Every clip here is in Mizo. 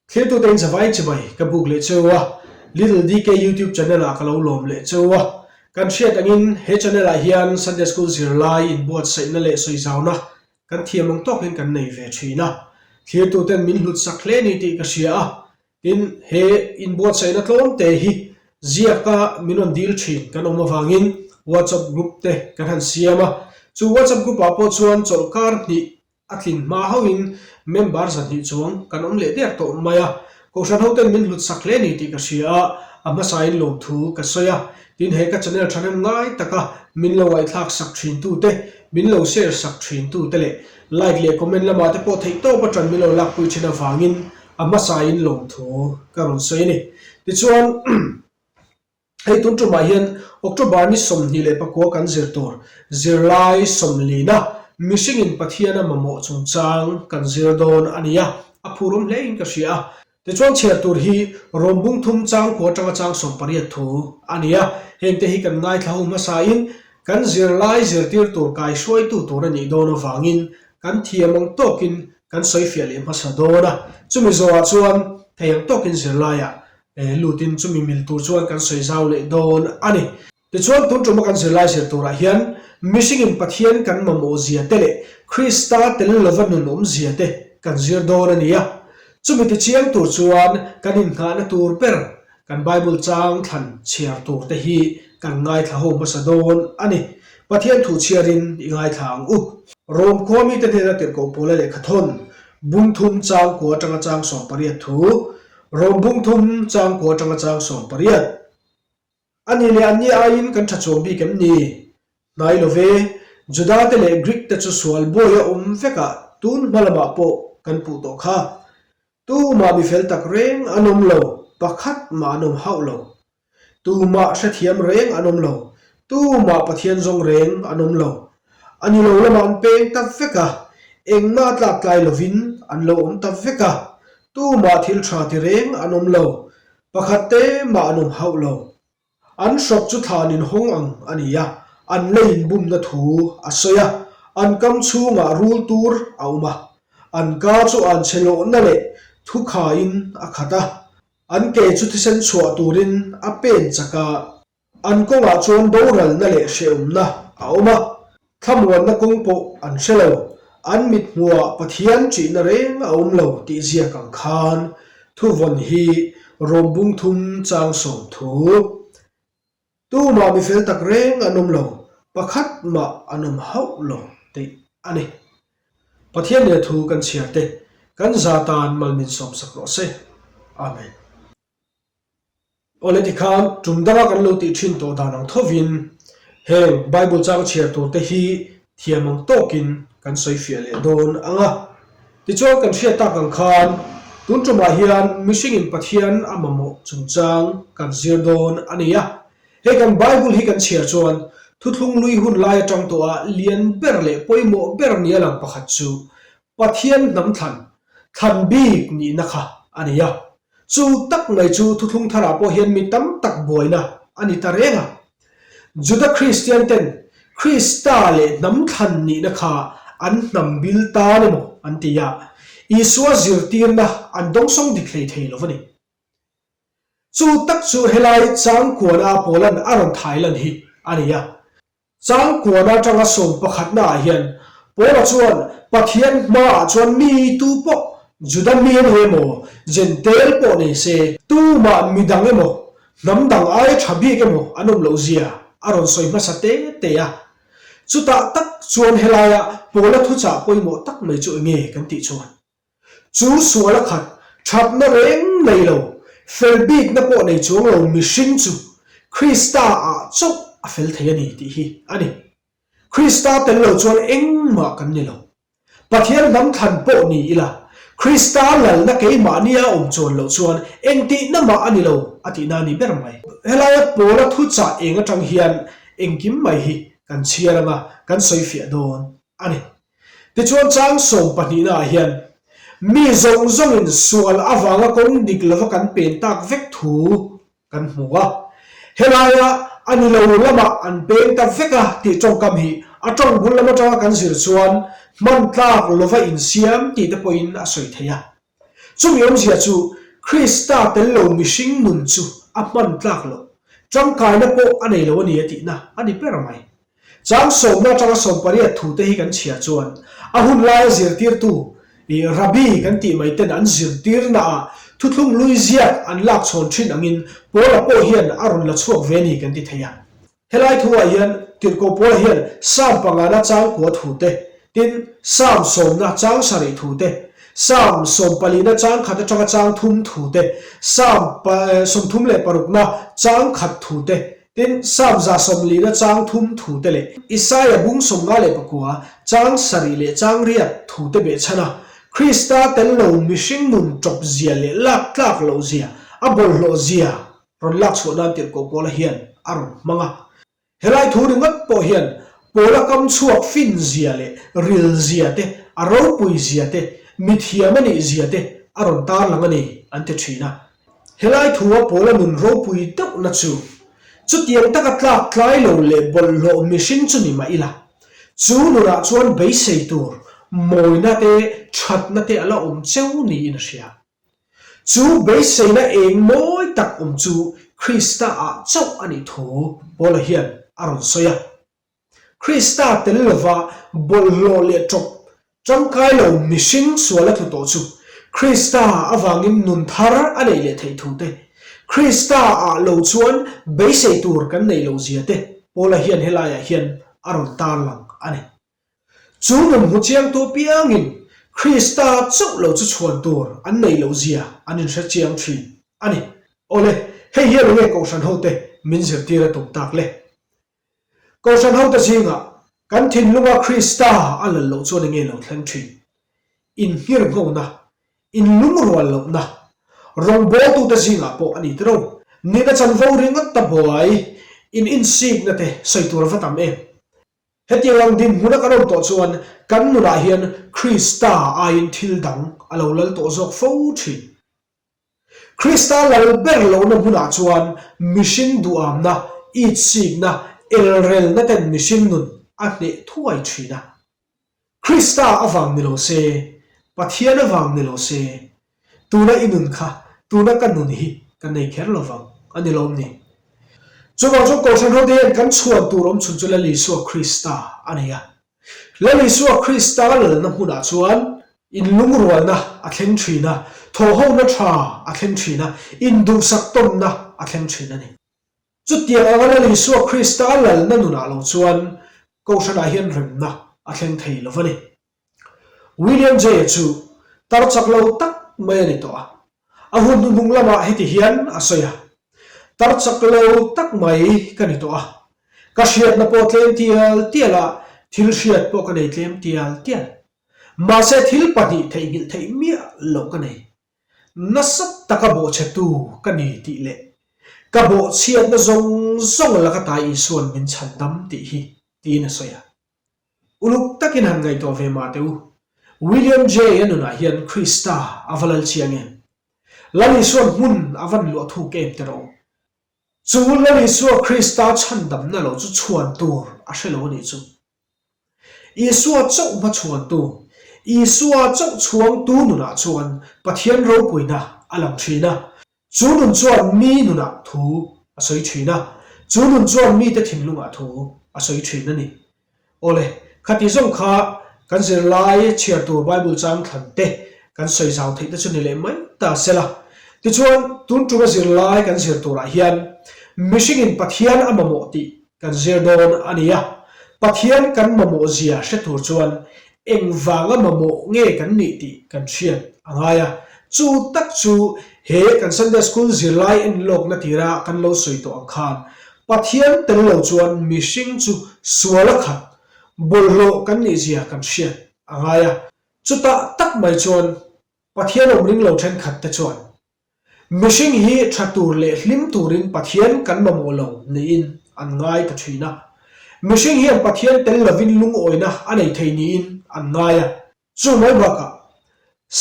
Thlirtute in zavai chibai ka buk leh cheu a, Little DK YouTube channel ah ka lo lawm leh cheu a. Kan hriat angin he channel ah hian Sunday School zirlai inbuatsaihna leh sawizauna kan thiam ang tawkin kan nei ve thin a. Thlirtuten min hlut sak hle ni tih ka hria a, Tin, he inbuatsaihna tlawmte hi ziaka min rawn dil thin kan awm avangin WhatsApp group te kan han siam a. Chu WhatsApp group ah pawh chuan chawlhkar hnih a tlin hma hauhin member 200 chuang kan awm leh der tawh mai a. Kohhran hoten min hlut sak hle ni tih ka hria a, a hmasain lawmthu ka sawi a. Tin, he ka channel thahnem ngai taka min lo ngaihthlak sak thintute, min lo share sak thintute leh like leh comment lamah te pawh theihtawp atang min lo lakpui thin avangin A hmasain lawmthu ka rawn sawi a ni. Tichuan, hei tun tumah hian October ni 29 kan zir tur zirlai sawmlina mihringin Pathiana mamawh chungchang kan zir dawn a ni a, a phurawm hlein ka hria a. Tichuan chhiar tur hi Rom bung thum chang kua atanga chang 18 thu a ni a, hengte hi kan ngaithla ho hmasain kan zirlai zirtir tur kaihruaitu tur a nih dawn avangin kan thiam ang tawkin Kan sawifiah leh hmasa dawn a, chumi zawhah chuan thei ang tawkin zirlaiah lutin chumi mil tur chuan kan sawi zau leh dawn a ni. Tichuan tun tuma kan zirlai zir turah hian mihringin Pathian kan mamawh zia te leh Krista tel lova nun awm zia te kan zir dawn a ni a. Chumi tichiang tur chuan kan innghahna tur ber Kan Bible chang thlan chhiar tur te hi kan ngaithla ho hmasa dawn a ni. Pathian thu chhiarin i ngaithla ang u. Rom khua mite hnena tirhkoh Paula lehkha thawn, bung thum chang kua atanga chang 18 thu, Rom bung thum chang kua atanga chang 18. A ni leh anni aiin kan tha chuang bik em ni? Hnai lo ve, Juda te leh Greek te chu sual buai a awm vekah tun hma lamah pawh kan puh tawh kha. Tumah mi fel tak reng an awm lo, pakhat mah an awm hauh lo. Tumah hrethiam reng an awm lo, tumah Pathian zawng reng an awm lo. A ni lo lamah an peng ta vek a, engmah tlak tlai lovin an lo awm ta vek a, tumah thil tha ti reng an awm lo, pakhat te mah an awm hauh lo. An hrawk chu thlan in hawng ang a ni a, an lei in bumna thu a sawi a, an kam chhungah rul tur a awm a, an ka chu an chhe lawhna leh thu khaiin a khat a, an ke chu thisen chhuah turin a pen chak a, an kawngah chuan boralna leh hrehawmna a awm a. Thlamuanna kawng pawh an hre lo, an mit hmuhah Pathian ṭihna reng a awm lo tih ziak ang khan thuvawn hi Rom bung thum chang sawm thu. Tumah mi fel tak reng an awm lo, pakhat mah an awm hauh lo tih a ni. Pathian leh thu kan chhiar te, kan za tan mal min sawmsak rawh se. Amen. Awle tikhan tum danga kan lo tih thin tawh dan ang thovin heng Bible chang chhiar tur te hi thiam ang tawkin kan sawi fiah leh dawn ang a. Tichuan kan hriat tak ang khan tun tumah hian mihringin Pathian a mamawh chungchang kan zir dawn a ni a. Hei kan Bible hi kan chhiar chuan thuthlung lui hun lai atang tawha lian ber leh pawimawh ber nia lang pakhat chu Pathian hnam thlan, thlan bik nihna kha a ni a. Chu tak mai chu thuthlung tharah pawh hian mi tam tak buaina a ni ta reng a. Juda Kristian ten Krista leh hnam thlan nihna kha an hnam bil tan emaw an ti a, Isua zirtirna an dawngsawng dik hlei thei lo a ni. Chu tak chu helai changkuana Paula'n a rawn thailan hi a ni a. Changkuan atanga sawm pakhatnaah hian Paula chuan Pathian hmaah chuan mi tu pawh, Juda mi a ni emaw, Jentail pawh nei se, tumah mi dang emaw, hnam dang aia tha bik emaw an awm loh zia a rawn sawi hmasa te te a. Chutah tak chuan helaia Paula thuchah pawimawh tak mai chu enge kan tih chuan? Chu sual a khat, thatna reng nei lo, fel bikna pawh nei chuang lo mihring chu Krista ah chauh a fel thei a ni tih hi a ni. Krista tel lo chuan engmah kan ni lo. Pathian hnam thlan pawh ni ila, Krista lalna keimahnia awm chuan loh chuan engtihna mah a ni lo a tihna a ni ber mai. Helaia Paula thuchah eng atang hian engkim mai hi kan chhiar anga kan sawifiah dawn a ni. Tichuan chang sawm pahnihnaah hian mi zawng zawngin sual avanga kawng dik lova kan pen tak vek thu kan hmu a. Helaia a ni lo lamah an peng ta vek a tih tawngkam hi a tawng bul lam atanga kan zir chuan hman tlak lova insiam tih te pawhin a sawi thei a. Chumi awmzia chu Krista tel lo mihring nun chu a hman tlak loh, tangkaina pawh a nei lo a ni a tihna a ni ber mai. Chang sawmna atanga 18 thute hi kan chhiar chuan a hun laia zirtirtu i Rabbi kan tih mai ten an zirtirnaah thuthlung lui ziak an lak chhawn thin angin Paula pawh hian a rawn la chhuak ve a ni kan ti thei a. Helai thuah hian Tirhkoh Paula hian Psalm pangana chang kua thute, tin, Psalm sawmna chang sarih thute, Psalm sawmpalina chang khat atanga chang thum thute, Psalm 36na chang khat thute, Tin, Psalm 140 chang thum thute leh Isaia bung 59 chang sarih leh chang riat thute behchhan a, Krista tel lo mihring nun tawp zia leh lak tlak loh zia, a bawlhhlawh zia rawn lak chhuah nan Tirhkoh Paula hian a rawn hmang a. Helai thu ringawt pawh hian Paula kam chhuak fin zia leh ril zia te, a ropui zia te, mithiam a nih zia te a rawn tarlang a ni an ti thin a. Helai thua Paula nun ropui deuhna chu, chutiang taka tlak tlai lo leh bawlhhlawh mihring chu ni mah ila, chu nunah chuan beisei tur mawina te thatna te a la awm cheu niin a hria. Chu beiseina eng mawi tak awm chu Krista-ah chauh a nih thu Paula hian a rawn sawi a. Krista tel lova bawlhhlawh leh ṭawp ṭangkai lo mihring sual a tlu tawh chu Krista avangin nun thar a neih leh theih thu te, Krista ah lo chuan beisei tur kan neih loh zia te Paula hian helaiah hian a rawn tarlang a ni. Chu nun hmu chiangtu apiangin Krista chauh lo chu chhuan tur an neih loh zia an inhre chiang ṭhin a ni. Awle, hei hian enge Kohhran hote min zirtir a tum tak le? Kohhran hote zingah kan thinlunga Krista a lal loh chuan enge lo thleng thin? Inngirnghona, inlungrual lohna, rawngbawltute zingah pawh a ni tiro. Nihna chanvo ringawt ta buai, in insikna te sawi tur a va tam em? Hetiang ang dinhmuna kan awm tawh chuan kan nunah hian Krista aiin thil dang a lo lal tawh zawk fo thin. Krista lal ber lohna hmunah chuan mihring duhamna, itsikna, elrelna ten mihring nun a hneh thuai thin a. Krista avang ni lo se, Pathian avang ni lo se, tuna i nun kha tuna ka nun hi ka nei kher lo vang a ni lawm ni? Chuvang chuan Kohhran hote hian kan chhuan tur awm chhun chu Lal Isua Krista a ni a. Lal Isua Krista lalna hmunah chuan inlungrualna a thleng thin a, thawhhona tha a thleng thin a, induhsak tawnna a thleng thin a ni. Chutiang anga Lal Isua Krista lalna nunah lo chuan Kohhranah hian remna a thleng thei lo va ni. William Jay-a chu tar chak lo tak mai a ni tawh a. A hun hnuhnung lamah heti hian a sawi a, Tar chak lo tak mai ka ni tawh a, ka hriatna pawh tlem tial tial a, thil hriat pawh ka nei tlem tial tial. Mahse thil pahnih theihnghilh theih miah loh ka nei. Nasa taka bawhchhetu ka ni tih leh ka bawhchhiatna zawng zawng laka tai Isua'n min chhandam tih hi, tiin a sawi a. Uluk takin han ngaihtuah ve mah teh u. William Jay a nunah hian Krista a va lal chiang em? Lal Isua'n hmun a van luah thuk em te rawh u. Chu Lal Isua Krista chhandamna lo chu chhuan tur a hre lo a nih chu. Isua chauh hma chhuantu, Isua chauh chhuangtu nunah chuan Pathian ropuina a lang thin a. Chu nun chuan mi nunah thu a sawi thin a, chu nun chuan mite thinlungah thu a sawi thin a ni. Awle, khati zawng kha kan zirlai chhiar tur Bible chang thlan te kan sawi zau theih te chu ni leh mai ta se la. Tichuan, tun tuma zirlai kan zir turah hian mihringin Pathian a mamawh tih Kan zir dawn a ni a, Pathian kan mamawh zia hre tur chuan engvanga mamawh nge kan nih tih kan hriat a ngai a. Chu tak chu he kan Sunday School zirlai enlawkna tira kan lo sawi tawh ang khan Pathian tel lo chuan mihring chu sual a khat, bawlhhlawh kan nih zia kan hriat a ngai a. Chutah tak mai chuan Pathian awm ring lo thenkhat te chuan Mihring hi tha tur leh hlim turin Pathian kan mamawh lo niin an ngai ta thin a. Mihring hian Pathian tel lovin lungawina a nei thei niin an ngai a. Chu mai bakah,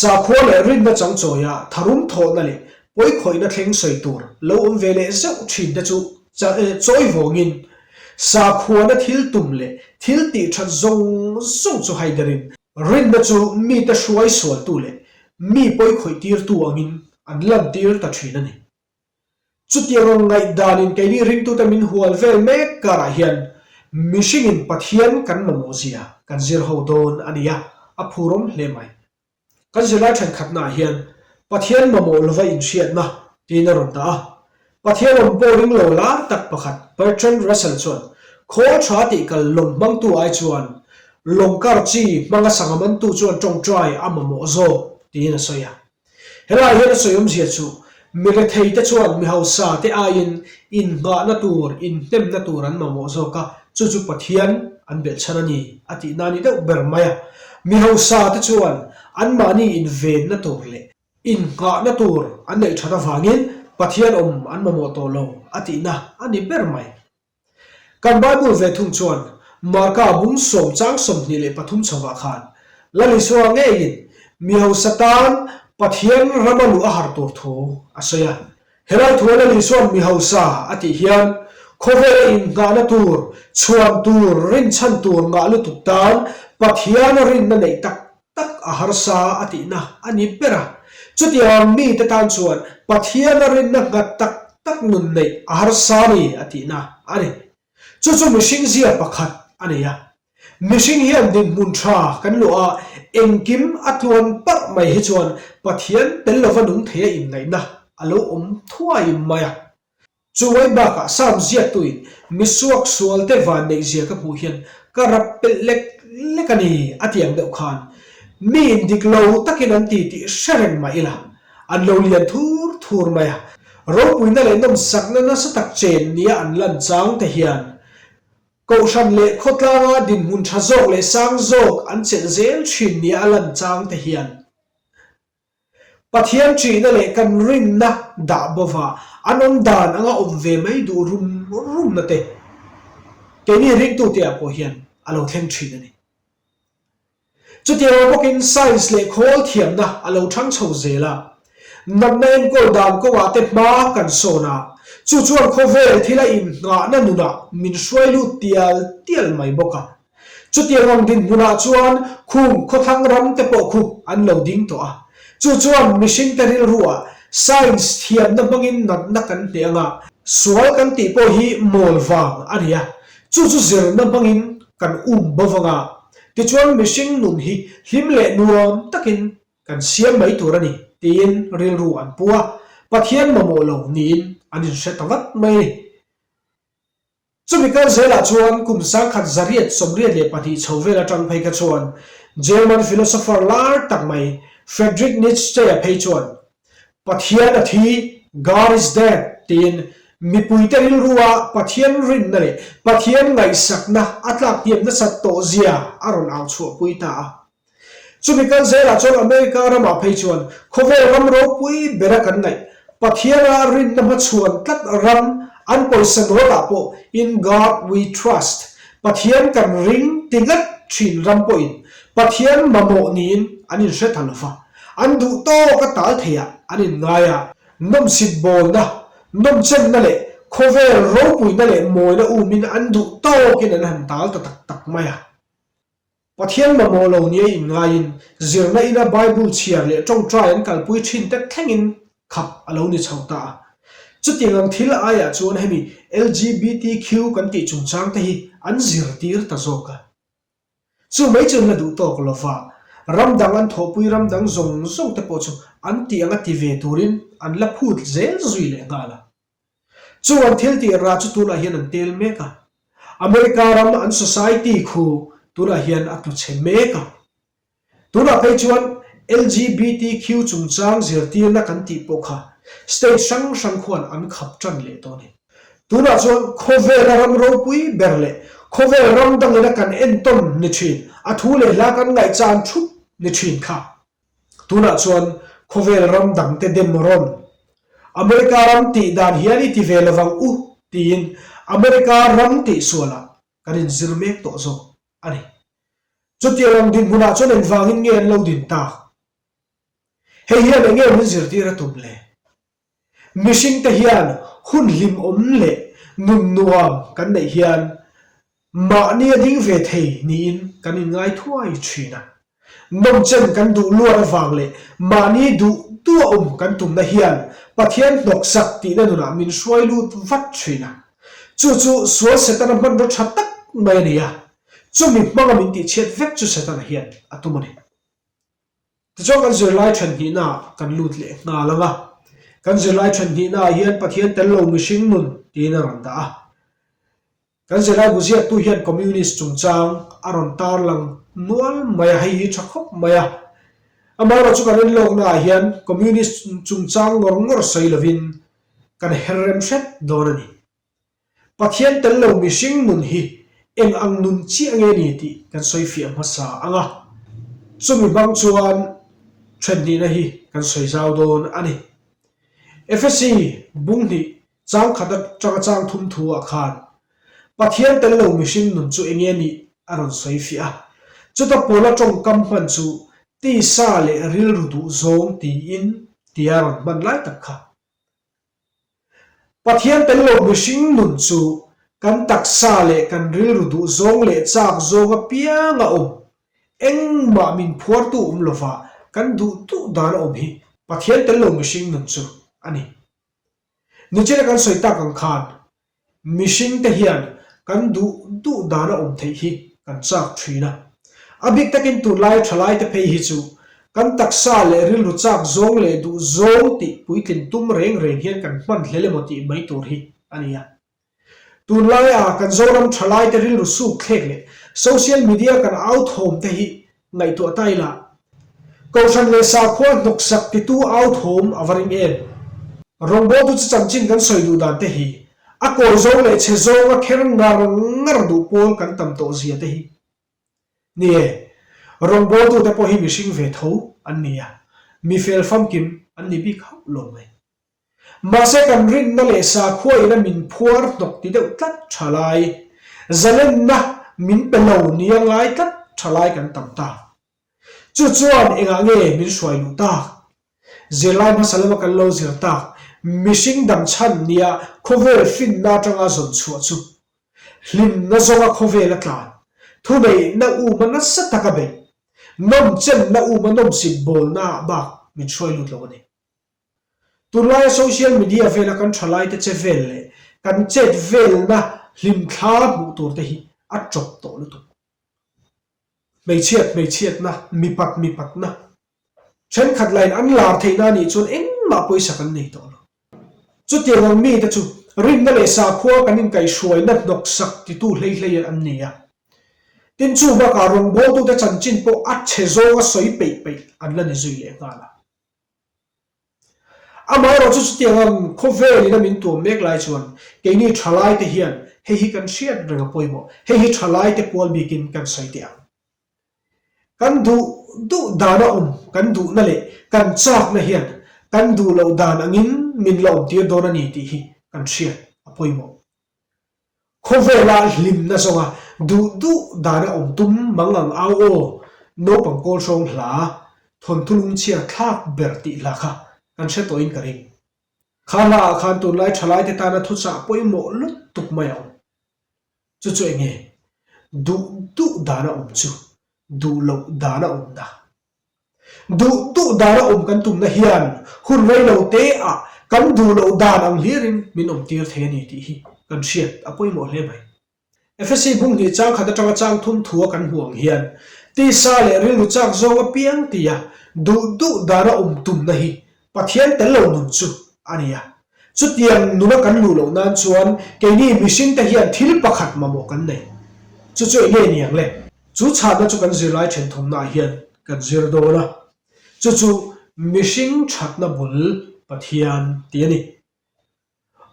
sakhua leh rinna changchawia tharum thawhna leh pawikhawihna thleng sawi tur lo awm ve leh zeuh thin te chu chawi vawngin sakhuana thil tum leh thil tih that zawng zawng chu haiderin rinna chu mite hruai sualtu leh. mi pawi khawih tirtu angin an lantir ta thin a ni. Chutiang ang ngaihdanin keini ringtute min hual vel mek karah hian mihringin Pathian kan mamawh zia kan zir ho dawn a ni a, a phurawm hle mai. Kan zirlai thenkhatnaah hian Pathian mamawh lova inhriatna tiin a rawn dah a. Pathian awm pawh ring lo lar tak pakhat Bertrand Russell chuan khawl tha tih kal lawng hmangtu ai chuan lawng kar chi hmanga sangha mantu chuan tawngtai a mamawh zawk tiin a sawi a. Helaiah hian a sawi awmzia chu mi retheite chuan mi hausa te aiin innghahna tur, inhnemna tur an mamawh zawk a, chu chu Pathian an belhchhan a ni a tihna a ni deuh ber mai a. Mi hausa te chuan anmahni invenna tur leh innghahna tur an neih that avangin Pathian awm an mamawh tawh lo a tihna a ni ber mai. Kan Bible ve thung chuan Marka bung sawm chang 23 chhovah khan Lal Isua ngeiin mi hausa tan Pathian rama luh a har tur thu a sawi a. Helai thua Lal Isua'n mi hausa a tih hian khawvela innghahna tur, chhuan tur, rinchhan tur ngah lutuk tan Pathian rinna neih tak tak a harsa a tihna a ni ber a. Chutiang mite tan chuan Pathiana rinna nghat tak tak nun neih a harsa a ni a tihna a ni. Chu chu mihring zia pakhat a nei a. Mihring hian dinhmun tha kan luah a, engkim a tluan parh mai hi chuan Pathian tel lova nung thei a inngaihna a lo awm thuai mai a. Chuai bakah Psalm ziaktuin mi suak sualte van neihzia ka hmuh hian ka rap pelh lek lek a ni a ti ang deuh khan mi indik lo takin an ti tih hre reng mah ila an lo lian thur thur mai a, ropuina leh nawmsakna nasa tak chen nia an lan chang te hian Kohhran leh khawtlanga dinhmun tha zawk leh sang zawk an chelh zel thin nia a lan chang te hian Pathian ṭihna leh kan rinna dah bova an awm dan anga awm ve mai duh rum rumna te keini ringtute ah pawh hian a lo thleng ṭhin a ni. Chutiang bawkin science leh khawl thiamna a lo ṭhang chho zel a, natna enkawl dan kawngah te hma kan sawn a, chu chuan khawvel thila innghahna nunah min hruai lut tial tial mai bawk a. Chutiang ang dinhmunah chuan khum khawthlang ram te pawh khu an lo ding tawh a. Chu chuan mihringte rilruah science thiamna hmangin natna kan hneh anga sual kan tih pawh hi mawl vang a ni a. Chu chu zirna hmangin kan um bo vang a. Tichuan mihring nun hi hlim leh nuam takin kan siam mai tur a ni tiin rilru an pu a. Pathian mamawh lo niin an inhre ta vat mai a ni. Chumi kal zelah chuan kum 1882 chho vel atang phei kha chuan German philosopher lar tak mai Friedrich Nietzsche-a phei chuan Pathian a thi, God is dead, tiin mipuite rilrua Pathian rinna leh Pathian ngaihsakna a tlak hniam nasat tawh zia a rawn au chhuahpui ta a. Chumi kal zelah chuan America ramah phei chuan khawvel ram ropui bera kan ngaih, Pathiana rinna hmachhuan tlat ram an pawisa nawtah pawh In God we trust, Pathian kan ring ti ngat thin ram pawhin Pathian mamawh niin an inhre ta lova, an duh tawk a tal theiah an inngai a. Nawmsit bawlna, nawmchenna leh khawvel ropuina leh mawina umin an duh tawkin an han tal ta tak tak mai a. Pathian mamawh lo nia inngaiin zirna ina Bible chhiar leh tawngtai an kalpui thin te thlengin khap a lo ni chho ta a. Chutiang ang thil aiah chuan hemi LGBTQ kan tih chungchang te hi an zirtir ta zawk a. Chu mai chu an la duh tawk lova, ram dang an thawhpui ram dang zawng zawng te pawh chu an tih anga ti ve turin an la phut zel zui leh nghal a. Chu an thil tih rah chu tunah hian an tel mek a. America ram an society khu tunah hian a tlu chhe mek a. Tunah phei chuan LGBTQ chungchang zirtirna kan tih pawh kha state hrang hrang khuan an khap tan leh tawh a ni. Tunah chuan khawvela ram ropui ber leh khawvel ram dangina kan entawn ni thin, a thu leh hla kan ngaihchan thup ni thin kha Tunah chuan khawvel ram dangte dem rawn America ram tih dan hian i ti ve lovang u tiin America ram tih sualah kan inzir mek tawh zawk a ni. Chutiang ang dinhmunah chuan engvangin nge an lo din tak? Hei hian enge min zirtir a tum le? Mihringte hian hun hlimawm leh nun nuam kan neih hian mahni a ding ve thei niin kan inngai thuai thin a. Nawmchen kan duh luat avang leh mahni duh duh a awm kan tumna hian Pathian hnawksak tihna nunah min hruai lut vat thin a. Chu chu sual Setana hmanraw tha tak mai a ni a, chumi hmanga min tihchhiat vek chu Setana hian a tum a ni. Tichuan kan zirlai then hnihnaah kan lut leh nghal ang a, kan zirlai then hnihnaah hian Pathian tel lo mihring nun tiin a rawn dah a. Kan zirlai bu ziaktu hian Communist chungchang a rawn tarlang nual mai a, hei hi tha khawp mai a. Amaherawh chu kan enlawknaah hian Communist chungchang ngawr ngawr sawi lovin kan her rem hret dawn a ni. Pathian tel lo mihring nun hi eng ang nun chiah nge ni tih kan sawi fiah hmasa ang a, chumi hmang chuan thenhnihna hi kan sawi zau dawn a ni. Efesi bunghnih chang khat atanga chang thum thu ah khan Pathian tel lo mihring nun chu eng nge nih a rawn sawi fiah a, chuta Paula tawngkam hman chu tisa leh rilru duh zawng tiin tia rawn hman lai tak kha. Pathian tel lo mihring nun chu kan taksa leh kan rilru duh zawng leh chak zawng apiang a awm. Engmah min phuartu awm lova kan duh duh dan a awm hi Pathian tel lo mihring nun chu a ni. Nichina kan sawi tak ang khan Mihring te hian kan duh duh dan a awm theih hi kan chak thin a. A bik takin tunlai thalai te phei hi chu kan taksa leh rilru chak zawng leh duh zawng tih puitlin tum reng reng hian kan hman hlel emaw tih mai tur hi a ni a. Tunlai a kan Zoram thalai te rilru suk thlek leh social media kan au thawm te hi Ngaihtuah ta ila, Kohhran leh sakhua hnawksak titu au thawm a va ring em? Rawngbawltu chu chanchin kan sawi duh dan te hi, a kawi zawng leh chhe zawnga kher ngar ngar duh pawl kan tam tawh zia te hi. Ni e, rawngbawltu te pawh hi mihring ve tho an ni a, mi fel famkim an ni bik hauh lo mai. Mahse kan rinna leh sakhua ina min phuar hnawk ti deuh tlat tha lai, zalenna min pe lo nia ngai tlat tha lai kan tam ta. Chu chuan engah nge min hruai luh tak? Zirlai hmasa lama kan lo zir tak, mihring dam chhan nia khawvel finna atanga zawn chhuah chu hlimna zawnga khawvel a tlan, thuneihna uma nasa taka beih, nawmchenna uma nawmsip bawlnaah bak min hruai lut lo a ni. Tunlaia social media vela kan thalaite che vel leh kan chet velna hlimthla hmuh tur te hi a tawp tawh lutuk. Hmeichhiat hmeichhiatna, mipat mipatna thenkhat lain an lar theihna anih chuan engmah pawisa kan nei tawh lo. Chutiang ang mite chu rinna leh sakhua kan inkaihhruaina hnawksak titu hlei hlei an ni a. Tin chu bakah rawngbawltute chanchin pawh a chhe zawnga sawi peih peih an la ni zui lehnghal a. Amaherawh chu chutiang ang khawvel ina min tuam mek lai chuan keini thalaite hian hei hi kan hriat reng a pawimawh, hei hi thalaite pual bikin kan sawi teh ang. Kan duh duh dana awm kan duhna leh kan chakna hian kan duh loh dan angin min la awmtir dawn a ni tih hi kan hriat a pawimawh. Khawvela hlimna zawnga duh duh dana awm tum mang ang au aw, naupang kawl hrawng hla, thawnthu lungchhia thlak ber tih hla kha kan hre tawhin ka ring. Kha hlaah khan tunlai thalaite tana thuchah pawimawh lutuk mai a awm. Chu chu enge? Duh duh dana awm chu duh loh dana awm na. Duh duh dana awm kan tumna hian hun rei lo te ah kan duh loh dan ang hlirin min awm tir thei a ni tih hi kan hriat a pawimawh hle mai. FSC bung hnih chang khat atanga chang thum thua kan hmuh ang hian tisa leh rilru chak zawng apiang tia duh duh dana awm tumna hi Pathian tel lo nun chu a ni a. Chutiang nuna kan luh loh nan chuan keini mihringte hian thil pakhat mamawh kan nei. Chu chu eng nge ni ang le? Chu chhanna chu kan zirlai thenthawmnaah hian kan zir dawn a. Chu chu mihring thatna bul Pathian tih a ni.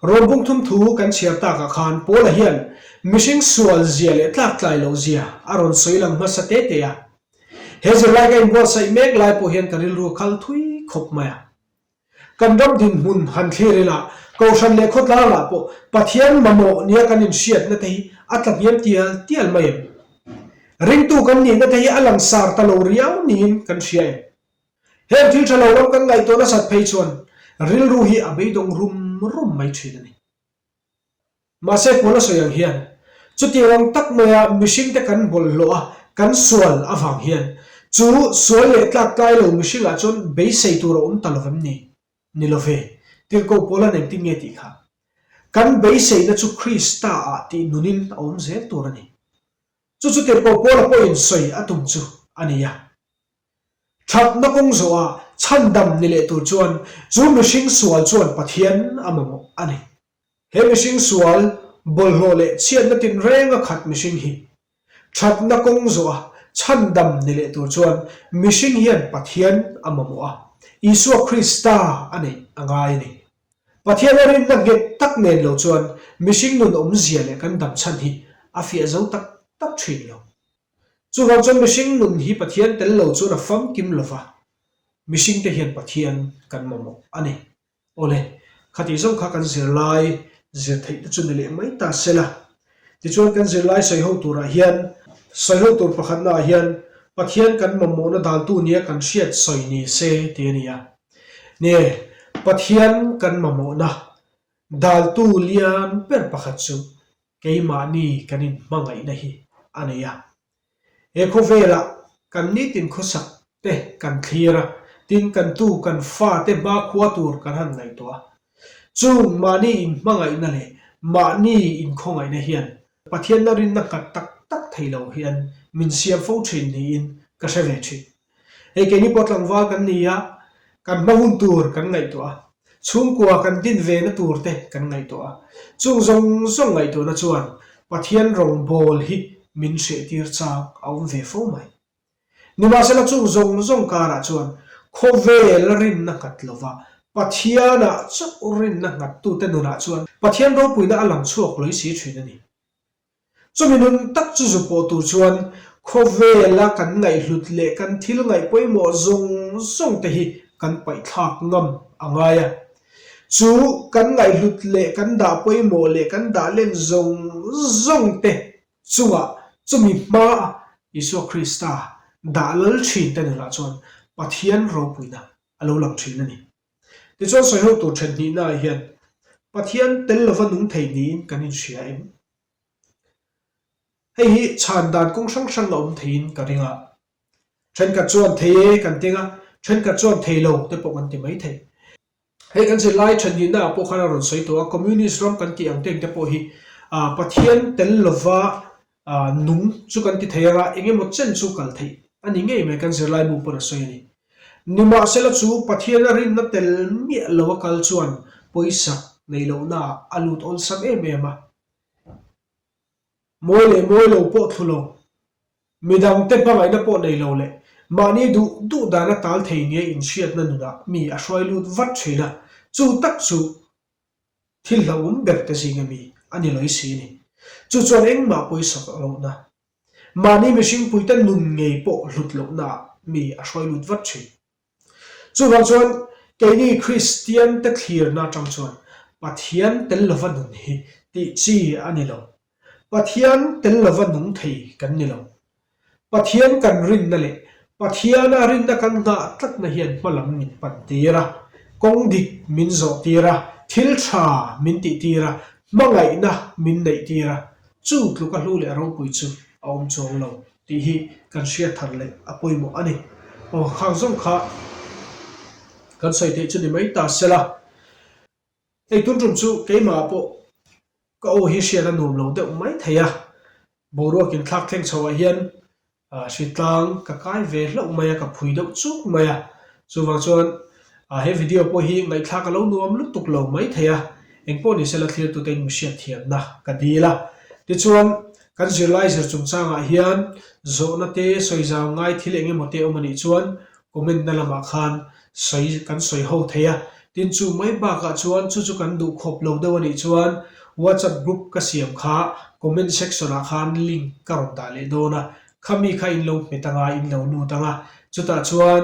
Rawmbung thum thu kan chhiar takah khan Paula hian mihring sual zia leh tlak tlai loh zia a rawn sawi lang hmasa te te a. He zirlai ka inbuatsaih mek lai pawh hian ka rilru a khal thui khawp mai a. Kan ram dinhmun han thlir ila, Kohhran leh khawtlangah pawh Pathian mamawh nia kan inhriatna te hi a tla hniam tial tial mai em? Ringtu kan nihna te hi a langsar ta lo riau niin kan hria em? Heng thil tha lo lam kan ngaihtuah nasat phei chuan rilru hi a beidawng rum rum mai thin a ni. Mahse Paula sawi ang hian, chutiang ang tak maia mihringte kan bawlhhlawh a, kan sual avang hian. Chu sual leh tlaktlai lo mihringah chuan beisei tur a awm ta lo vem ni? Ni lo ve. Tirhkoh Paula'n engtin nge tih kha? Kan beiseina chu Krista-ah tih nunin a awm zel tur a ni. Chu chu Tirhkoh Paula pawhin sawi a tum chu a ni a. Thatna kawng zawhah chhandam ni leh tur chuan chu mihring sual chuan Pathian a mamawh a ni. He mihring sual, bawlhhlawh leh chhiatna tinrenga khat mihring hi thatna kawng zawha chhandam ni leh tur chuan mihring hian Pathian a mamawh a, Isua Krista a neih a ngai a ni. Pathiana rinna nghet tak nen lo chuan mihring nun awmzia leh kan dam chhan hi a fiah zo tak tak thin lo. Chuvang chuan mihring nun hi Pathian tel lo chuan a famkim lova, mihringte hian Pathian kan mamawh a ni. Awle, khatih zawng kha kan zirlai zir theih te chu ni leh mai ta se la. Tichuan kan zirlai sawi ho turah hian, sawi ho tur pakhatna ah hian Pathian kan mamawhna daltu nia kan hriat sawi ni se ti a ni a. Nie, Pathian kan mamawhna daltu lian ber pakhat chu keimahni kan inhmangaihna hi a nei a. He khawvelah kan nitin khawsak te kan thlir a, tin kan tu kan fa te hmakhua tur kan han ngaihtuah a. Chung mahni inhmangaihna leh mahni inkhawngaihna hian Pathianna rinna nghat tak tak thei lo hian min siam fo thin niin ka hre ve thin. Hei keini pawh tlangval kan ni a, kan hma hun tur kan ngaihtuah a, chhungkua kan din ve na tur te kan ngaihtuah a. Chung zawng zawng ngaihtuahna chuan Pathian rawngbawl hi min hrehtir chang a awm ve fo mai. Nimahsela chung zawng zawng karah chuan khawvel rinna nghat lova Pathianah chauh rinna nghattute nunah chuan Pathian ropuina a lang chhuak lawih si thin a ni. Chumi nun tak chu zu pawh tur chuan khawvela kan ngaihhlut leh kan thil ngaih pawimawh zawng zawng te hi kan paihthlak ngam a ngai a. Chu kan ngaihhlut leh kan dah pawimawh leh kan dah len zawng zawng te chungah chumi hmaa Isua Krista dah lal thin te nunah chuan Pathian ropuina a lo lang thin a ni. Tichuan sawiho tur then hnihnaah hian Pathian tel lova nung thei niin kan inhria em? Hei hi chhan dan kawng hrang hrang a awm theiin ka ring a. Thenkhat chuan thei e kan ti anga, thenkhat chuan thei lo te pawh kan ti mai thei. Hei kan zirlai then hnihnaah pawh khan a rawn sawi tawh a, Communist ram kan tih ang te engte pawh hi Pathian tel lova nung chu kan ti thei anga eng emaw chen chu kal theih a ni ngei mai kan zirlaibu pawn a sawi a ni. Nimahsela chu Pathiana rinna tel miah lo a kal chuan pawisa nei lohnaah a lut awlsam em em a. Mawi leh mawi lo pawh thlu lo, midangte hmangaihna pawh nei lo leh mahni duh duh dana tal thei nia inhriatna nunah mi a hruai lut vat thin a, chu tak chu Thil hlauhawm ber te zinga mi a ni lawih si a ni. Chu chuan engmah pawisak lohna, mahni mihringpuite nun ngei pawh hlut lohnaah mi a hruai lut vat thin. Chuvang chuan keini Kristiante thlirna atang chuan Pathian tel lova nun hi tih chi a ni lo. Pathian tel lova nung thei kan ni lo. Pathian kan rinna leh Pathiana rinna kan nghah tlatna hian hmalam min pan tir a, kawng dik min zawh tir a, thil tha min tih tir a, hmangaihna min neih tir a, chu tluka hlu leh ropui chu a awm chuang lo tih hi kan hriat thar leh a pawimawh a ni. Aw khang zawng kha kan sawi theih chu ni mai ta sela. Hei tun tum chu keimah pawh ka aw hi hriat a nuam lo deuh mai thei a, boruak in thlak thleng chho ah hian hritlang ka kai ve hlauh mai a, ka phui deuh chuk mai a, chuvang chuan he video pawh hi ngaihthlak a lo nuam lutuk lo mai thei a, engpawh ni sela thlirtute in mi hriatthiamna ka dil a. Tichuan kan zirlai zir chungchangah hian zawhna te sawi zau ngai thil eng emaw te awm a nih chuan comment na lamah khan sawi kan sawi ho thei a, tin chu mai bakah chuan chu chu kan duh khawp lo deuh a nih chuan WhatsApp group ka siam kha comment section ah khan link ka rawn dah leh dawn a, khami kha in lo hmet anga in lo lut anga, chutah chuan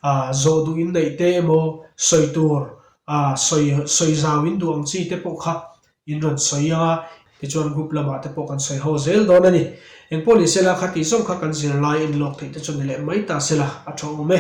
ah zawh duh in neih te emaw sawi tur ah sawi sawi zau in duh ang chi te pawh kha in rawn sawi anga tichuan group lamah te pawh kan sawi ho zel dawn a ni. Engpawh ni sela kha tih zawng kha kan zirlai in lawk theih te chu ni leh mai ta sela a tha awm e.